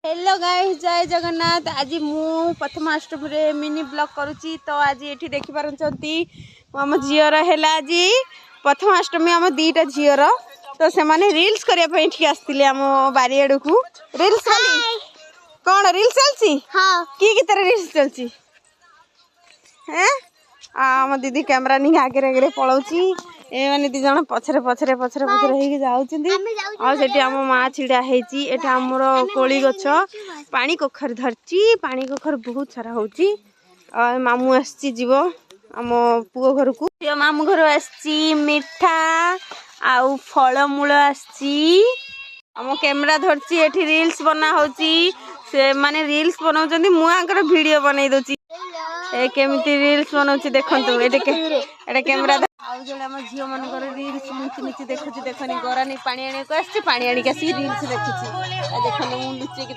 Hello guys, ଜୟ ଜଗନ୍ନାଥ। ଆଜି ମୁଁ ପ୍ରଥମାଷ୍ଟମୀରେ mini blog କରୁଛି। ତ ଆଜି ଏଠି ଦେଖିପାରୁଛନ୍ତି, ଆମ ଝିଅର ହେଲା ଆଜି ପ୍ରଥମାଷ୍ଟମୀ, ଆମ ଦୁଇଟା ଝିଅର। ତ ସେମାନେ ରିଲ୍ସ କରିବା ପାଇଁ ଏଠିକି ଆସିଥିଲେ ଆମ ବାରିଆଡ଼କୁ। ରିଲ୍ସ ଖାଲି କ'ଣ ରିଲ୍ସ ଚାଲିଛି? କି ଗୀତରେ ରିଲ୍ସ ଚାଲିଛି? ହେଁ, ଆମ ଦିଦି କ୍ୟାମେରା ନେଇକି ଆଗରେ ଆଗରେ ପଳାଉଛି, ଏମାନେ ଦି ଜଣ ପଛରେ ପଛରେ ପଛରେ ପଛରେ ହେଇକି ଯାଉଛନ୍ତି। ଆଉ ସେଠି ଆମ ମା ଛିଡ଼ା ହେଇଛି। ଏଠି ଆମର କୋଳି ଗଛ ପାଣି କଖାରୁ ଧରିଛି, ପାଣି କଖାରୁ ବହୁତ ସାରା ହଉଛି। ଆଉ ମାମୁଁ ଆସିଛି, ଯିବ ଆମ ପୁଅ ଘରକୁ। ମାମୁଁ ଘରୁ ଆସିଛି ମିଠା ଆଉ ଫଳମୂଳ ଆସିଛି। ଆମ କ୍ୟାମେରା ଧରିଛି, ଏଠି ରିଲ୍ସ ବନା ହଉଛି। ସେମାନେ ରିଲ୍ସ ବନାଉଛନ୍ତି, ମୁଁ ଆଙ୍କର ଭିଡ଼ିଓ ବନେଇ ଦଉଛି। ଏ କେମିତି ରିଲ୍ସ ବନାଉଛି ଦେଖନ୍ତୁ। ଏଠି ଏଟା କ୍ୟାମେରା। ଆଉ ଜଣେ ଆମ ଝିଅ ମାନଙ୍କର ରିଲ୍ସ ଲୁଚି ଲୁଚି ଦେଖୁଛି। ଦେଖନି, ଗରାନି ପାଣି ଆଣିବାକୁ ଆସିଛି, ପାଣି ଆଣିକି ଆସିକି ରିଲ୍ସ ଦେଖୁଛି। ଦେଖନ୍ତୁ, ମୁଁ ଲୁଚେଇକି